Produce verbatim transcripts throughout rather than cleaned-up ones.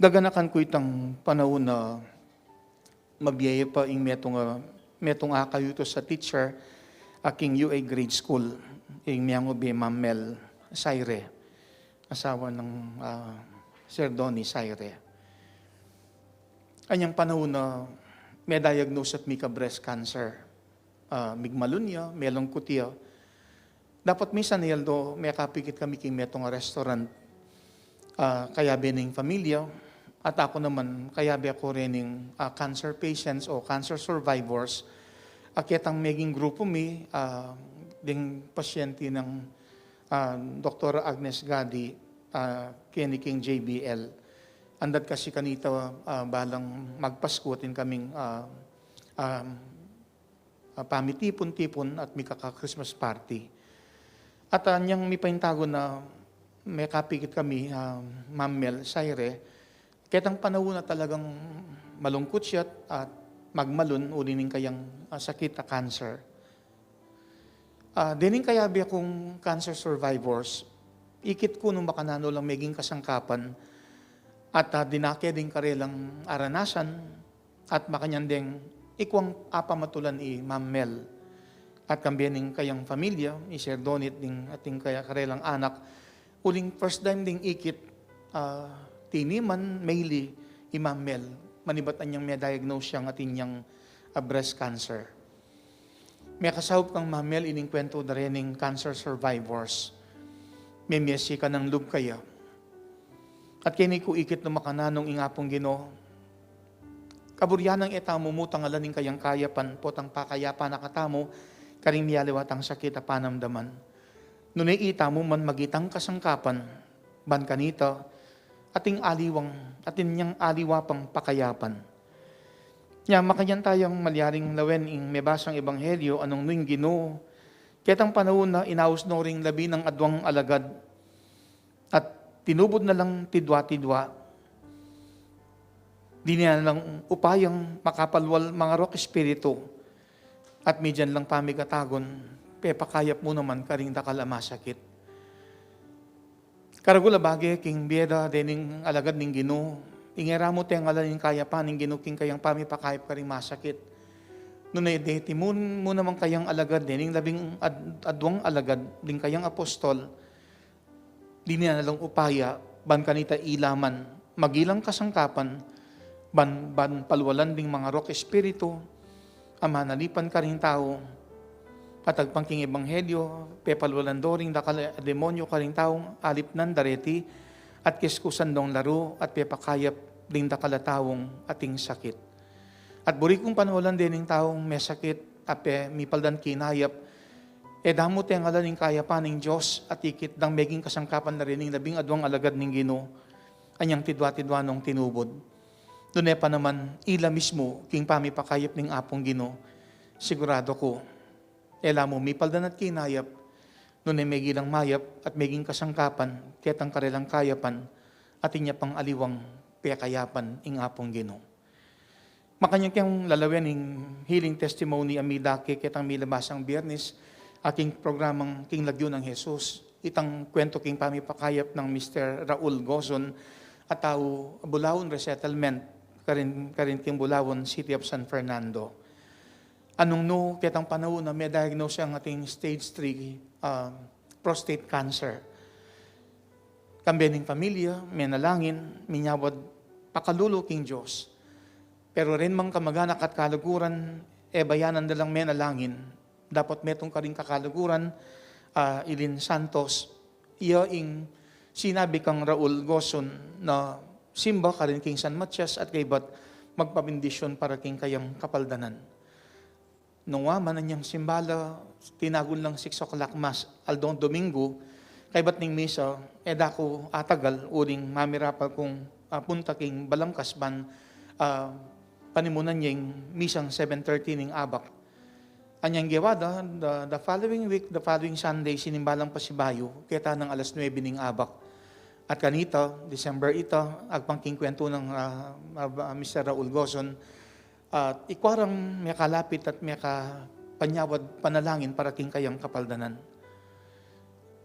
Daganakan ku itang panaun a mabie ya pa ing metung, ah, metung akayutus a teacher a king U A Grade School, ing miangub i Ma'am Mel Saire, asawa nang, ah, Sir Donny Saire. Anyang panaun a me-diagnose at mika breast cancer. Ah, migmalun ya, melungkut ya. Dapat minsan, e aldo, mekapikit kami king metung a restaurant, ah, kayabe ning familia, at aku naman, kayabe ku rening, ah, cancer patients o cancer survivors. A ketang meging grupu mi, ah, ding pasyente nang, ah, Doktora Agnes Gadi, ah, keni king J B L. Andad kasi kanita, ah, balang magpasku atin kaming, ah, ah, ah, pamitipun-tipun at mikaka-Christmas party. At, ah, anyang mipaintagun a mekapikit kami, ah, Ma'am Mel Saire, ketang panaun a talagang malungkut siya at magmalun uli ning kayang, ah, sakit a cancer. Ah, dening kayabe kung cancer survivors, ikit ku nung makananu lang meging kasangkapan at, ah, dinake ding karelang aranasan, at makanyan deng ikwang apamatulan i Ma'am Mel. At kambe ning kayang familia, i Sir Donit ding, at ding kaya karelang anak, uling first time ding ikit, ah, tiniman, maili i Ma'am Mel, manibat anyang me-diagnose yang atin yang, ah, breast cancer. Mekasaup kang Ma'am Mel ining kuwentu da rening cancer survivors. Memiasi ka nang lub kaya. At keni ku ikit nung makananu ing Apung Ginu, kaburian nang e tamu mu tangalan ing kayang kayapan, potang pakayapan na katamu karing miyaliwa tang sakit a panamdaman. Nune itamu man magitang kasangkapan, ban kanita, atin aliwang, atin yang aliwa pang pakayapan. Nya, makanyan tayang malyaring lawen ing mebasang ebanghelyo, a nung nu ing Ginu, ketang panaun a inaus no ring labi nang adwang alagad, at tinubud na lang tidwa-tidwa. Dinan na lang upayang makapalwal mangarok espiritu, at midyan lang pamikatagun, pepakayap mu naman karing dakal a masakit. Karagul a bage king bie da dening alagad ning Ginu, ing e ra mu tengalan ing kayapan ning Ginu king kayang pamipakayap karing masakit. Nune deti mu, mu naman kayang alagad dening labing ad-, adwang alagad ding kayang apostol, dinan na lang upaya, ban kanita ila man magilang kasangkapan, ban, ban palwalan ding mangarok espiritu, a manalipan karing tau, at agpang king ebanghelyo, pepalwalan do ring dakal a demonyo karing taung alipnan dareti, at kiskusan dong laru, at pepakayap ding dakal a taung ating sakit. At buri kung panwalan dening taung mesakit, a pemipaldan kinayap, e da mu tengalan ing kayapan ning Dios, at ikit dang meging kasangkapan na rin ing labing adwang alagad ning Ginu, anyang tidwa-tidwa nong tinubud. Nune pa naman, ila mismu king pamipakayap ning Apung Ginu, sigurado ku, e la mu mipaldan at kinayap, nune megilang mayap at meging kasangkapan, ketang karelang kayapan, atin ya pang aliwang pekayapan ing Apung Ginu. Makanyan keng lalawen ing healing testimony a midake ketang milabasang Biernes, a king programang King Lagyu nang Jesus, itang kuwentu king pamipakayap nang Mister Raul Gozon, a tau Bulaon Resettlement, karin, karin king Bulaon, City of San Fernando. A nung nu, ketang panaun a me-diagnose yang ating stage three, ah, prostate cancer. Kambe ning familia, menalangin, minyawad pakalulu king Dios. Pero ren mang kamaganak at kaluguran, e bayanan da lang menalangin. Dapot metung karing kakaluguran, ah, Ilin Santos, iya ing sinabi kang Raul Gozon na simba karin king San Matias at kaybat magpabendisyon para king kayang kapaldanan. Nung wa man anyang simba la, tinagun lang six o'clock mass, aldong Domingo, kaybat ning misa, e da ku atagal, uling mamirapal kung, ah, punta king Balangkas ban, ah, panimunan ya ing misang seven thirty ning abak. Anyang gewa da, the, the following week, the following Sunday, sinimba lang pasibayu, keta nang alas nuebe ning abak. At kanita, December ita, agpang king kuwentu nang, ah, ah, Mister Raul Gozon, at ikwa rang mekalapit at mekapanyawad panalangin para king kayang kapaldanan.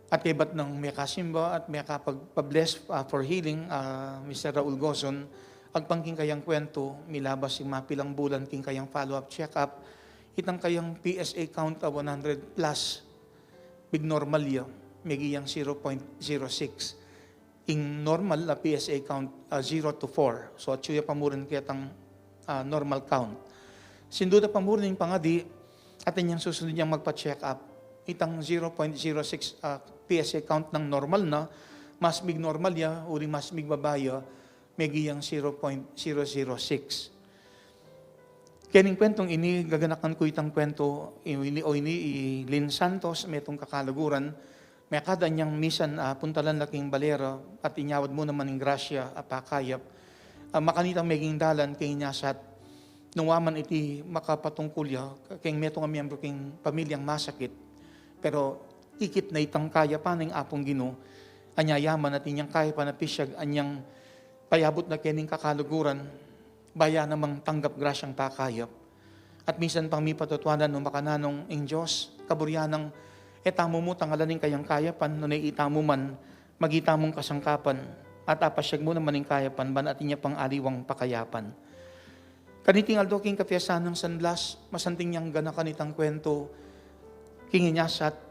At kaybat nang mekasimba at mekapagpa-bless, ah, for healing, ah, Mister Raul Gozon, agpang king kayang kuwentu, milabas ing mapilang bulan king kayang follow-up check-up, itang kayang P S A count a one hundred plus, big normal ya, megi yang zero point zero six. Ing normal a P S A count, ah, zero to four. So, atyu ya pa murin ketang, ah, normal count. Sinduda pa murin ing pangadi, atin yang susunod yang magpa-check up. Itang zero point zero six, ah, P S A count nang normal na, mas mig normal ya, uling mas migbaba ya, megi yang zero point zero zero six. Kening kuwentong ini, gaganakan ku itang kuwento, ini, o ini, i Lynn Santos, metung kakaluguran, mekad anyang misan, ah, puntalan la king bale ra, at inyawad mu naman ing grasya, a pakayap. Ah, makanitang meging dalan king inyasat, nung wa man iti makapatungkul ya, king metung a miyembru king pamilyang masakit. Pero ikit na itang kayapan ning Apung Ginu, anya ya man at inyang kayapan a pisyag, anyang payabut na kening kakaluguran, baya namang tanggap grasyang pakayap. At minsan pang mipatutuanan nung makananu ing Dios, kaburian nang e tamu mu tangalan ing kayang kayapan, nune itamu man, magi tamung kasangkapan, at apasyag mu naman ing kayapan, ban atin ya pang aliwang pakayapan. Kaniting aldo king kapiyasan nang San Blas, masanting yang ganakan itang kuwento, king inyasat,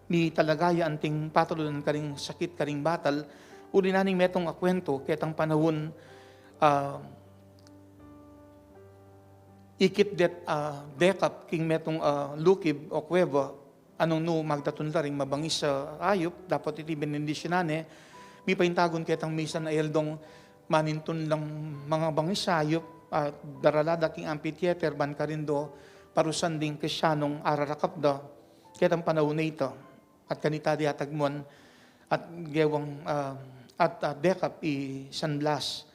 mitalaga ya anting patulunan karing sakit, karing batal, uli na ning metung a kuwento, ketang panaun, ah, ikit det, ah, dekap king metung, ah, lukib o kuweba, anung nu magtatun la ring mabangis a ayup, dapot iti benendisyunan ne, mipaintagun ketang misan a eldong manintun lang mabangis a ayup, ah, darala da king amphitheater ban karin do parusan ding Kristianong ararakap da, ketang panaun a ita. At kanita di atagmuan, at gewang, ah, at, ah, dekap i San Blas.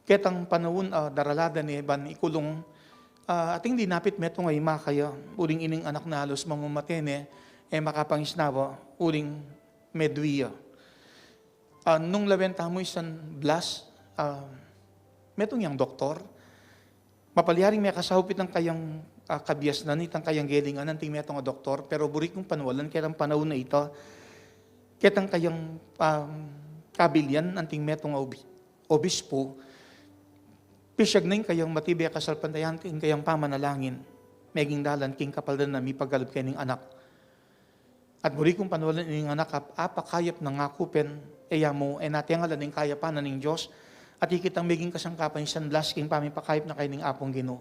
Ketang panaun, ah, darala da ne ban ikulung, ah, ating dinapit metung a imakaya, uling ining anak na alus mamamate ne, e makapangisnawa, uling medwi ya. Ah, nung lawen tamu i San Blas, ah, metung yang doktor, mapalyaring mekasaup itang kayang, ah, kabiasnan, itang kayang gelingan, anting metung a doktor, pero buri kung panwalan, ketang panaun a ita, ketang kayang, um, kabilian, anting metung a obi-, obispo, pisyag na ing kayang matibe a kasalpantayanan, ing kayang pamanalangin, meging dalan king kapaldanan a mipagkalub kening anak. At buri kung panwalan ining anak a apakayap na ngaku pin, e ya mu, e na tengalan ing kayapan na ning Dios, at ikit nang meging kasangkapan i San Blas king pamipakayap na keni ning Apung Ginu.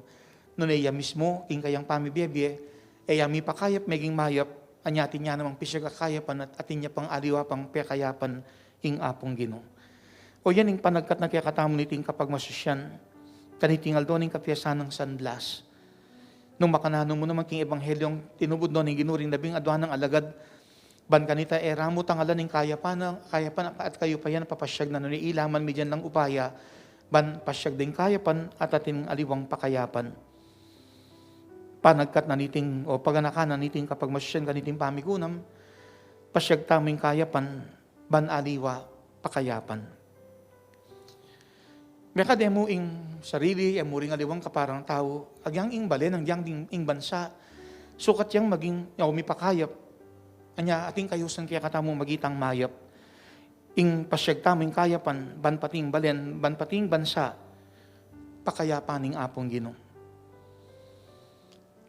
Nune iya mismu, king kayang pamibie-bie, e ya mipakayap meging mayap, anya atin ya namang pisyag a kayapan at atin ya pang aliwa pang pekayapan ing Apung Ginu. O yan ing panagkat na kekatamu niting kapagmasusyan, kaniting aldo ning kapiyasan nang San Blas. Nung makananu mu naman king ebanghelyong tinubud no ning Ginu ring labing adua nang alagad, ban kanita e ra mu tangalan ing kayapan na, kayapan at kayupayan a papasyag na nune ila man midyan lang upaya, ban pasyag ding kayapan at atin aliwang pakayapan. Panagkat na niting, o paganakan na niting kapagmasusyan kaniting pamikunam, pasyag tamu ing kayapan, ban aliwa pakayapan. Mekad e mu ing sarili, e mu ring aliwang kaparang tau, agyang ing balen, agyang ding ing bansa, sukat yang maging, o mipakayap, anya ating kayusan kekatamu maging mayap. Ing pasyag tamu ing kayapan, ban pati ing balen, ban pati ing bansa, pakayapan ning Apung Ginu.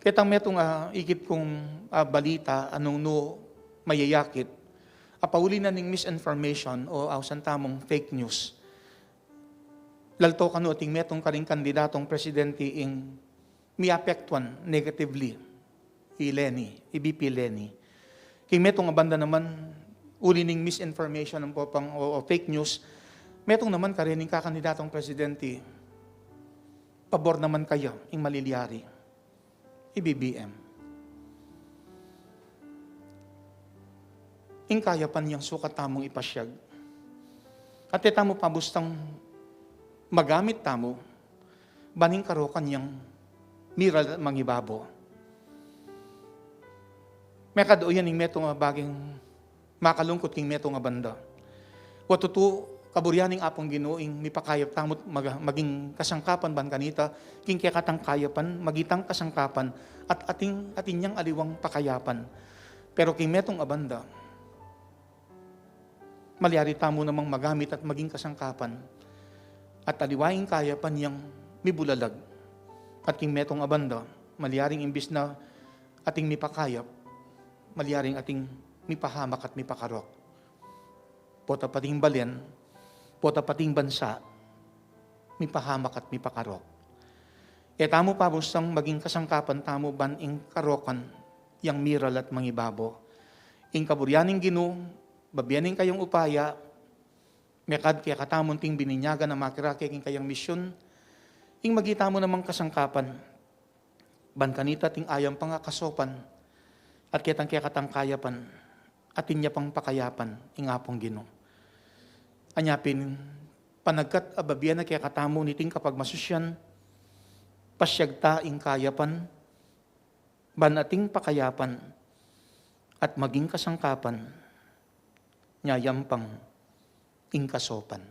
Ketang metung, ah, ikit kung, ah, balita, anung nu mayayakit. Apauli na ning misinformation o ausan tamung fake news. Lalto kanu ating metung karing kandidatong presidente ing miapektuan negatively i Leni, i V P Leni. King metung a banda naman, uli ning misinformation ampo pang, o, o fake news, metung naman karin ning kakandidatong presidente, pabor naman kaya ing malilyari. I B B M. Ing kayapan yang sukat tamung ipasyag. At e tamu pabustang magamit tamu, ban ing karokan yang miral at mangibabo. Mekad o yan ing metung a baging makalungkut king metung a banda. Wa tutu, kaburian ning Apung Ginu ing mipakayap tamu't maga-, maging kasangkapan ban kanita, king kekatang kayapan, maging tang kasangkapan, at atin, atin yang aliwang pakayapan. Pero king metung a banda, Malyari tamu namang magamit at maging kasangkapan at aliwa ing kayapan yang mibulalag. At king metung a banda, malyaring imbis na ating mipakayap, malyaring ating mipahamak at mipakarok. Pota pating balen, pota pating bansa, mipahamak at mipakarok. E tamu pabusang maging kasangkapan tamu ban ing karokan yang miral at mangibabo. Ing kaburian ning Ginu, babie ning kayang upaya, mekad kekatamu nting bininyagan a makirake king kayang misyun, ing maging tamu namang kasangkapan, ban kanita atin yang pangakasopan, at ketang kekatang kayapan, atin ya pang pakayapan, ing Apung Ginu. Anya pin, panagkat a babie na kekatamu niting kapagmasusyan, pasyag ta ing kayapan, ban ating pakayapan, at maging kasangkapan, nya yang pang ing kasopan.